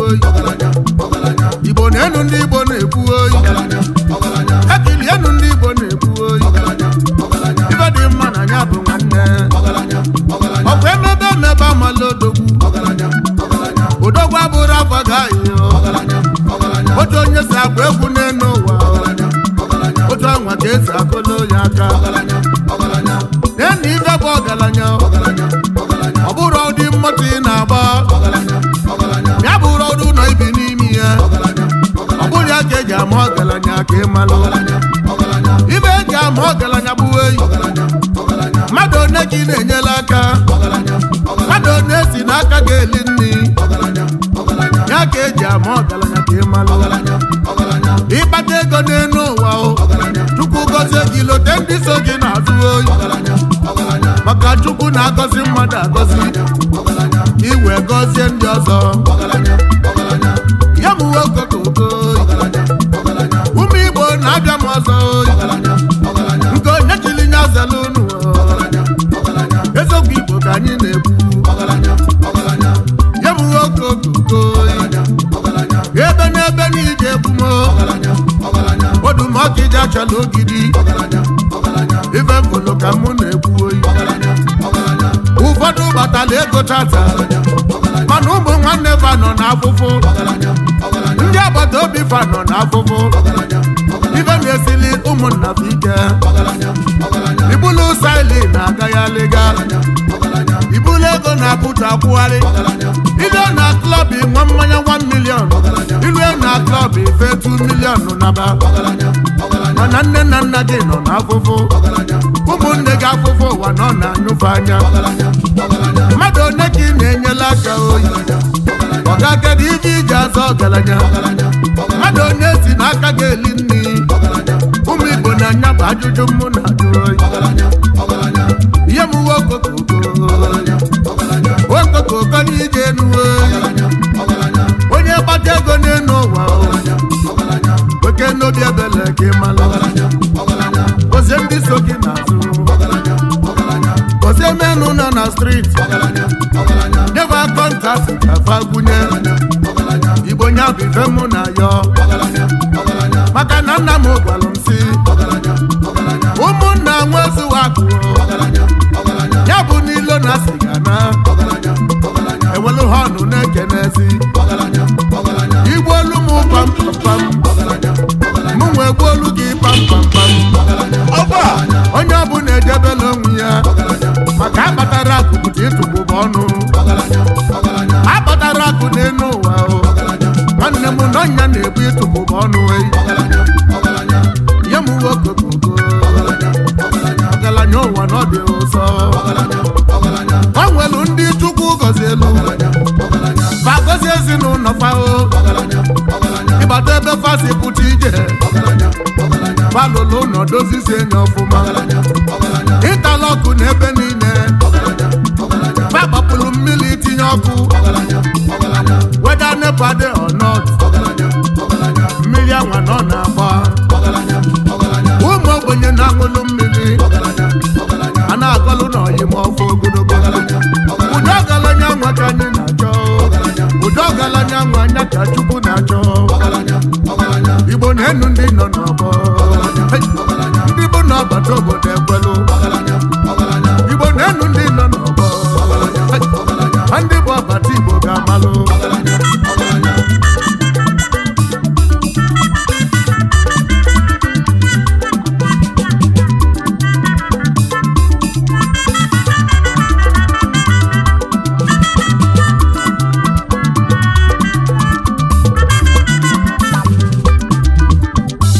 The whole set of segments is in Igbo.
oyi. Igbo na-enu ndị Igbo na-ekwu oyi. Ekilienu ndị Igbo na-ekwu oyi. Ife dị mma na ya bụ nwanne. Ọkwa emebe emebe amala odogwu. Odogwu abụrụ afọ gaghị. Otu onye si agba egwu n'elu ụwa, otu anwa ka esi akụlụ ya aka. Nenu ife bụ ọgaranya. Ọ bụrụ ụdị mmoto ị na-agba, ya bụrụ ọdụ ụlọ ibi n'ime ya, ọ bụrụ ya ka eji ama ọgaranya ka ị malụ. Ife eji ama ọgaranya bụ eyi mmadụ one ka ị na-enyela aka, mmadụ one si n'aka ga-eli nri ya ka eji ama ọgaranya ka ị malụ. Ịkpata ego n'elu ụwa o, Chukwu gọzie gị, lote ndị so gị n'azụ oyi, maka Chukwu na-agọzi mmadụ agọzi iwe gọzie ndị ọzọ. Ya bụ okokoko ụmụ Igbo na-abịa m ọzọ oyi. Nke onye chiri nya zela unu. Eziokwu Igbo ka anyị na-ekwu. Ya bụ okokoko ebe n'ebe n'ije egwu m odumọkija chọrọ ogidi ife mfụlụ ka mụ na-ekwu oyi. Ụfọdụ gbatala ego tata, mana ụmụ nwanne fa nọ n'afụfụ, ndị agbata obi fa nọ n'afụfụ. Ife na-esili ụmụnna fa ike. Ibulu saili na-agaghalịga, ibulu ego na-apụta akwụgharị. Ilue na club nwa mmanya 1 million, ilue na club ife 2 million naba, mana nne na nna gị nọ n'afụfụ, ụmụnne gị afụfụ ụwa nọ na-anyụfe anya. Mmadụ one ka ị na-enyela aka oyi? Ọga, kedu ife iji azọ ọgaranya? Mmadụ one si n'aka ga-eli nri? Ụmụ Igbo na-anya bụ ajụjụ mụ na-ajụ oyi. Ihe m uwe okokoko okokoko n'ije enu oyi. Onye gbata ego n'elu ụwa, oke n'obi ebele ka ị malụ. Gozie ndị so gị n'azụ, gozie menụ nọ na street, nyeba contact ka fa gwunye. Igbo nya bụ ife mụ na yọ, maka na nna m gwalụ m si ụmụnna nwezuwa akụ ya bụ n'ilo na siga na ewelu họnụ na-ekenezi igbu olu m pampampam, mụ nwee gbuo olu gị pampampam. Ọba. Onye ọbụla ejebela onwe ya, maka akpatara akụ bute ịtụgbụba ọnụ. Akpatara akụ n'elu ụwa o, nwanne m, n'ọnya na-ebu ịtụgbụba ọnụ eyi. Nye m nwoke okoko ọgaranya ụwa na ọ dị ụsọ. O nwelu ndị Chukwu gọzie elu, fa gọzie ezinụlọ fa o. Ịgbata ebe fa si pụta ije, fa lụlụ ụlọ, dozizie enyi ọfụma, ịtala ọkụ n'ebe niile, fa gbapụrụ mmiri, tinye ọkụ, whether NEPA dey or not, mmiri anwa nọ na-agba. Ụmụ ogbenye na-aṅụlụ mmiri a na-agọlụ n'ọyị ma ọfọ ogologo. Ụdị ọgaranya nwa ka anyị na-achọ. Ụdị ọgaranya nwa anya ka Chukwu na-achọ. Igbo na-enu ndị nọ n'ọgbọ. Hey! Ndị bụ n'ọgbata obodo ekwelụ. Igbo na-enu ndị nọ n'ọgbọ. Hey! Ndị bụ ọbata Igbo ga-amalụ.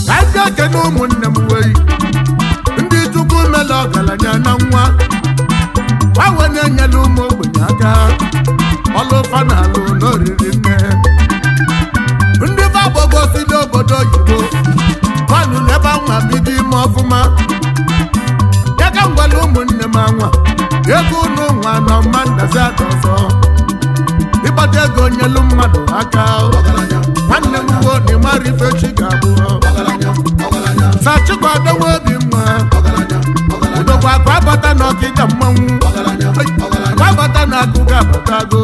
Ka anyị ekene ụmụnne m wei, ndị Chukwu mela ọgaranya na nwa gbanwe na-enyela ụmụ ogbenye aka. Ọlụfa na alụ n'oriri nne ndị fagbogo si n'obodo oyibo fanụ ebe anwa bido ime ọfụma ya ka m gwara ụmụnne m, anwa ego unu nwa nọ mma ndazi ada ọzọ. Ịkpata ego nyelu mmadụ aka, nwanne m, wuo na ịmara ife chi ga-abụ. Sachikwadowe obi mma udokwa akụ abata na ọkịja mmanwụ akụ abata na akụ ga-abatago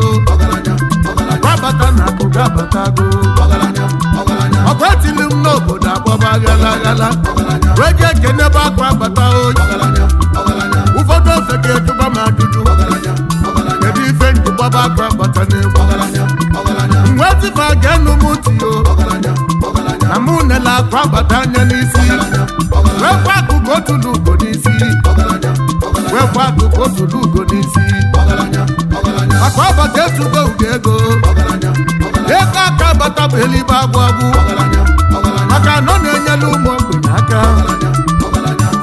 akụ abata na akụ. na-akụga abatago. Ọkwa etili m n'obodo agbaba ghala ghala wee jee kenebe akụ abata oyi. Ụfọdụ ofe ga-ejụba m ajụjụ, kedu ife njụgbaba akụ abata n'egwu mgbe tifa ga-enu m ntị o na mụ nele akụ abata anya n'isi, wee kwa akụkụ otulu ugo n'isi, wee kwa akụkụ otulu ugo n'isi. Akụ abata etugo ugo ego. Ego aka abata bụ eluigwe agwụ agwụ, maka na ọ na-enyere ụmụ ogbenye aka.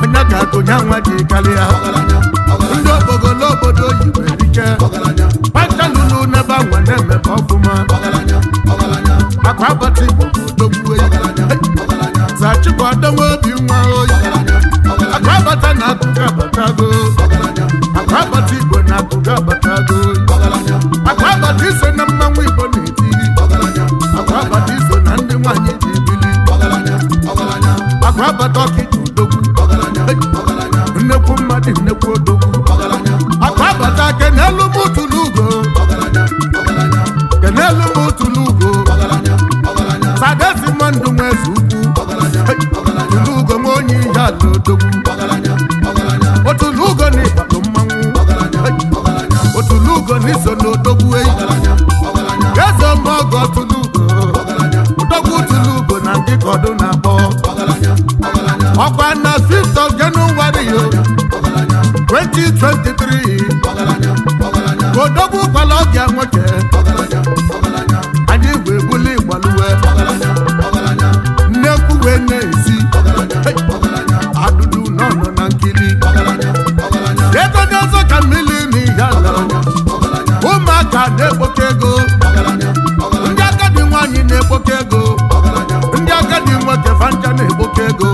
Onye ga-agụnye nwa ji karịa ndị okpogolo obodo oyibo erike panchalulu n'ebe anwa na-emepe ọfụma. Akụ abata Igbo bụ odogwu eyi zachikwa adonwe obi nwa oyi. Akụ abata na akụkọ abatago. Akụ abata Igbo na akụkọ abatago. Akụ abata iso na mmanwụ Igbo na-eti. Akụ abata iso na ndị nwanyị ji bili. Akụ abata ọkịja odogwu, nnekwu mmadụ, nnekwu odogwu. Akụ abata, kenelu m tụlụ ugo, kenelu m tụlụ ugo. Sadesi mmadụ nwe eze ukwu tụlụ ugo nwe onye ihe ala odogwu. Otulu ugo na ịkpalụ mmanwụ. Otulu ugo na iso n'odogwu eyi eze ọmọgọ. Tụlụ ugo odogwu, tụlụ ugo na ndị kọdụ na-akpọ ọkwa na 5th of January yo 2023 ka odogwu kwala ọbịa nwoke anyị wee buli gbaluwe nnekwu wee na-esi adụdụ nọ nọ na nkiri ego n'ọzọ ka mmiri n'ihe ala. Ụmụaka na-ekpoke ego, ndị agadi nwanyị na-ekpoke ego, ndị agadi nwoke fancha na-ekpoke ego.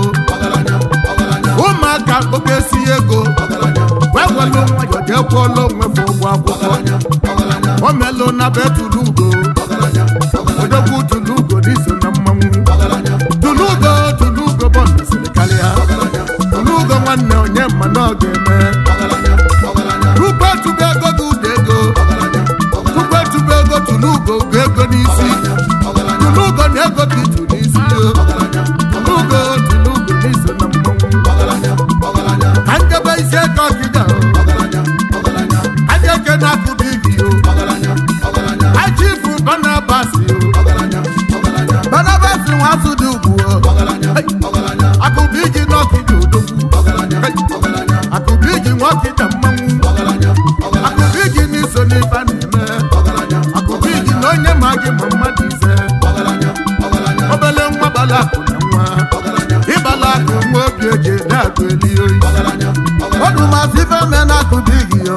Ụmụaka kpokesi ego wee welu nwayọ jee kwụọla onwe fe ụgwọ akwụkwọ. O melụ na be tulugo odogwu. Tulugo n'iso na mmanwụ. Tulugo, tulugo bọndụ siri karịa. Tulugo nwanne, onye mma na ọ ga-eme. Tupu etube ego gị ụda ego, tupu etube ego tulugo go ego n'isi. Tulugo na ego gị tụ n'isi. Tulugo, tulugo n'iso na mmanwụ. Ka njebe isi ego ọkịja o adịeke na-akụba ibi o achifu Barnabas o Barnabas nwa asụ dị ugwu o akụba iji n'ọkịja odogwu. Akụba iji nwa ọkịja mmanwụ. Akụba iji n'iso n'ife a na-eme. Akụba iji na onye ma gị ma mmadụ ise. Obele nwa gbala akụ na nwa ịgbala akụ nwa obi eji ede akụ eli oyi. Ọdụmasị ife me na akụba igi yo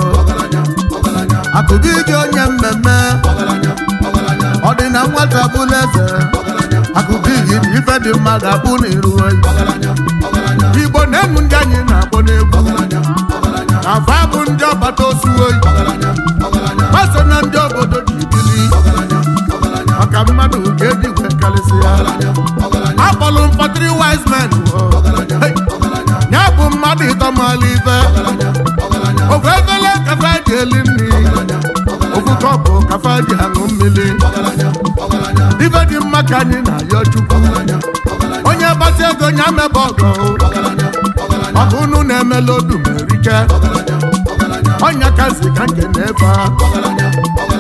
akụba igi onye mmemme ọ dị na nwata bụla eze. Akụba igi na ife dị mma ga-abụ n'iru oyi. Igbo na-enu ndị anyị na-akpọ n'egwu na fa bụ ndị ọgbata osu oyi gbaso na ndị obodo ji bili maka mmadụ ga-eji wee karịsịa. Akpọlụ m three wise men o. Hey! Ya bụ mmadụ ịtọ mala ife. Ofu efele kafe ji eli nri, ofu kọpụ kafe ji aṅụ mmiri. Ife dị mma ka anyị na-ayọ Chukwu. Onye gbasi ego nya mebe ọgọ ọgụ unu na-emela odumerike ọnya kasị ka nke na-efe a.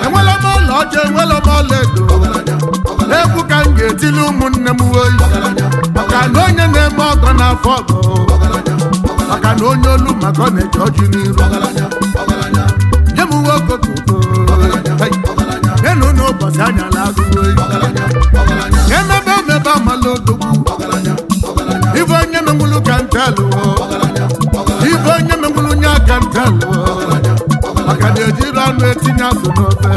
Enwela m ọla ọcha, enwela m ọla edo. Egwu ka m ga-etili ụmụnne m oyi, maka na onye na-eme ọgọ n'afọ ọgọ, maka na onye olu maka ọ na-eje ọjị n'iru. Nye m uwe okokoko nyenụ n'ụbọchị anyala agụụ oyi. Emebe emebe amala odogwu. Ife onye menwulu ka ntelụọ, ife onye menwulu nye aka ntelụọ, maka na ejiri anụ etinye azụ n'ofe.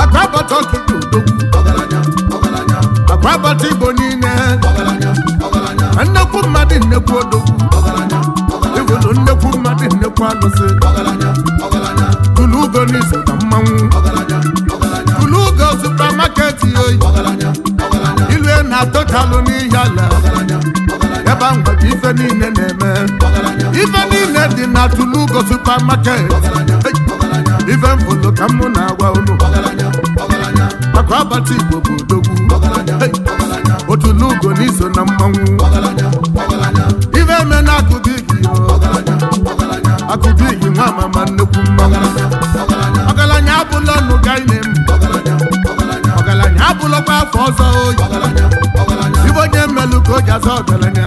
Akwa abata ọkịka odogwu, akwa abata Igbo niile, nnekwu mmadụ, nnekwu odogwu. Iwelu nnekwu mmadụ, nnekwu alụsị. Tulugo n'iso na mmanwụ. Tulugo supermarket oyi ilue na totalụ n'ihi ala ebe ahụ ka ife niile na-eme. Ife niile dị na Tulugo supermarket. Hey! Ife mfụlụ ka mụ na-agwa unu maka Akụ abata Igbo bụ odogwu. Hey! Otulugo n'iso na mmanwụ. Ife eme na akụbigi, akụbigi nwa mama, nnukwu mmanwụ. Ọgaranya abụla ọnụ gainem, ọgaranya abụlọkwa afọ ọzọ oyi. Ibe onye mmelụ ka o ji aza ọgaranya,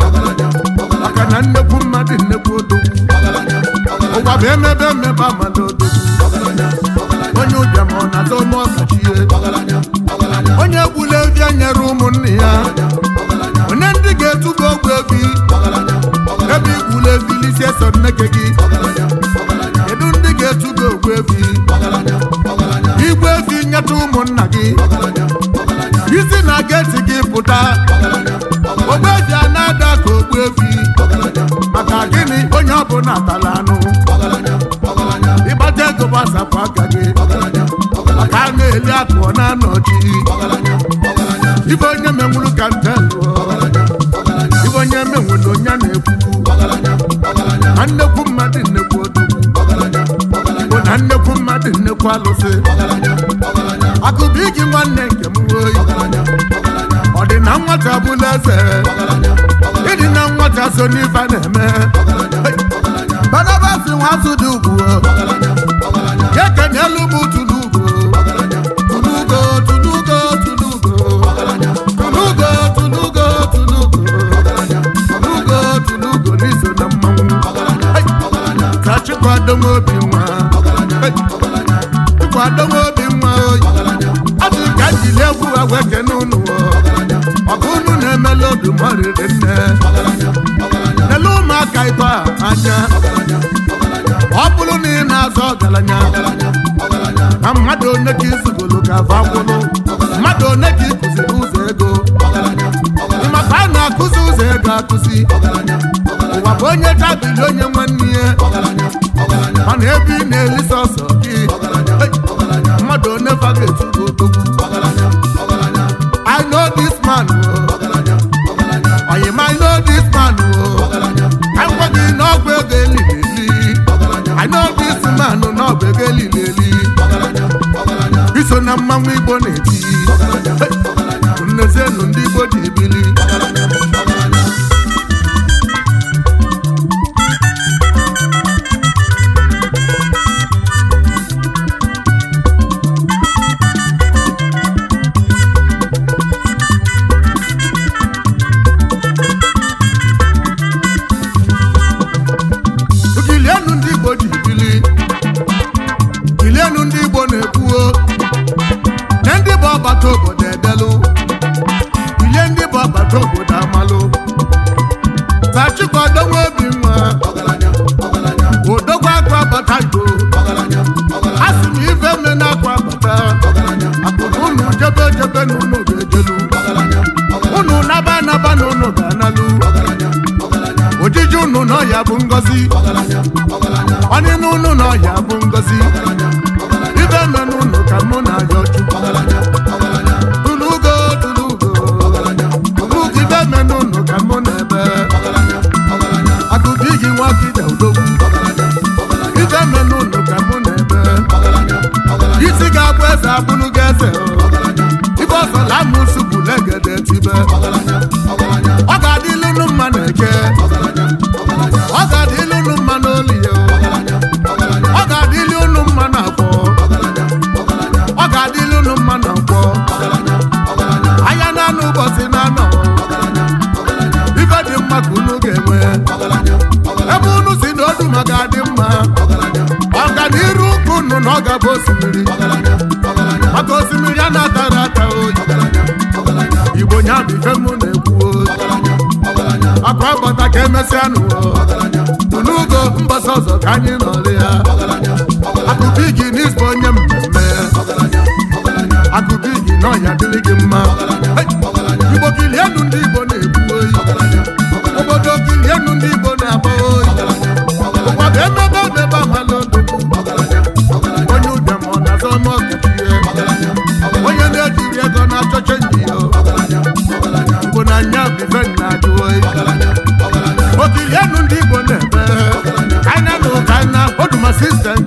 maka na nnekwu mmadụ, nnekwu odogwu. Ụwa bụ emebe emebe amala odogwu. Onye ụbịam ọ na-azọ ome ọkachie, onye gbula evi nyere ụmụnne ya, onye ndị ga-etugo ogwu evi ebe igbula evi lisi eso nneke gị. Kedu ndị ga-etugo ogwu evi igwe evi nyeta ụmụnna gị isi na gate gị pụta? Ogbu evi a na-ada ka ogbu evi, maka gịnị? Onye ọbụla tara anụ. Ịgbata ego, gbasapụ aka gị, maka a na-eli akụ ọ na-anọchi. Ife onye menwuru ka nte lụọ, ife onye menwuru onye na-ekwu na nnekwu mmadụ, nnekwu odogwu bụ na nnekwu mmadụ, nnekwu alụsị. Akụbigi nwanne nke m oyi, ọ dị na nwata bụla eze, ịdị na nwata so n'ife a na-eme. Barnabas nwazụ dị ugwu ya ekenyelu m. Tulugo, tulugo, tulugo, tulugo, tulugo, tulugo, tulugo, tulugo, tulugo n'iso na mmanwụ. Hey! Ka chikwado m obi nwa. Hey! Chikwado m obi nwa oyi, asị ka njili egwu ha wee kene unu. Ọgụ unu na-emela obi mọrịrị nne. Nele ụmụaka ịtọ a anya. Ọ bụrụ na ị na-azọ ọgaranya na mmadụ, one ka izugolo ka afọ akwụlụ? Mmadụ one ka ị kụziri ụzọ ego? Maka a na-akụzi ụzọ ego akụzi. Ụwa bụ onye tabili onye nwanne ya, mana ebe ị na-eli sọsọ gị. Hey! Mmadụ one fa ga-etugo odogwu? I know this man oh. Oyim, I know this man oh. Ka m gwa gị na ọgwụ ego elili eli. I know this man na ọgwụ ego elili eli. Iso na mmanwụ Igbo na-eti. Hey! Nnezienụ ndị Igbo ji ebili. Kilienu ndị Igbo ji bili, kilienu ndị Igbo na-ekwuo na ndị bụ ọgbata obodo edelu. Kilie ndị bụ ọgbata obodo amalụ tachikwadonwe obi nwa odogwu akụ abata Igbo. A sị m ife mme na akụ abata akụna unu jebe jebe na unu ga-ejelu, unu naba naba na unu ga-analụ. Ojiji unu n'ọya bụ ngọzi, ọnịnụ unu n'ọya bụ ngọzi. Ife mme n'unu ka mụ na-ayọ Chukwu. Tulugo, tulugo, tulugo, ife mme n'unu ka mụ na-ebe. Akụbigi nwakide odogwu, ife mme n'unu ka mụ na-ebe. Isi ga-abụ eze abụlụ gị eze o. Ife ọsọla amụsụ bụ legede tibe. Ọ ga-adịlụ unu mma na eke, ọ ga-adịlụ unu mma n'olie, ọ ga-adịlụ unu mma n'afọ, ọ ga-adịlụ unu mma na nkwọ. Anya na-anụ ụbọchị na-anọ, ife dị mma ka unu ga-enwe. Ebe unu si na odu ma ga-adị mma, ọganiru ụkwụ unu na ọ ga-abụ osimiri, maka osimiri a na-atara ata oyi. Igbo nya bụ ife mụ na-ekwu oyi. Akwa agbata ka emesịa n'ụwa n'ugo mbọsị ọzọ ka anyị nọrị ya. Akụbigi n'isbo onye mmemme, akụbigi n'ọya dịrị gị mma. Hey! Igbo, kilienu ndị Igbo na-ekwu oyi. Obodo, kilienu ndị Igbo na-agba oyi. Ụwa bụ emebe emebe amala odogwu. Onye ụbịam ọ na-azọ ọmọkachie, onye na-ejiri ego na-achọ change ya. Igbo na anya bụ ife na-ajụ oyi. Okilienu ndị Igbo na-eme kaina na ụkaina oduma system.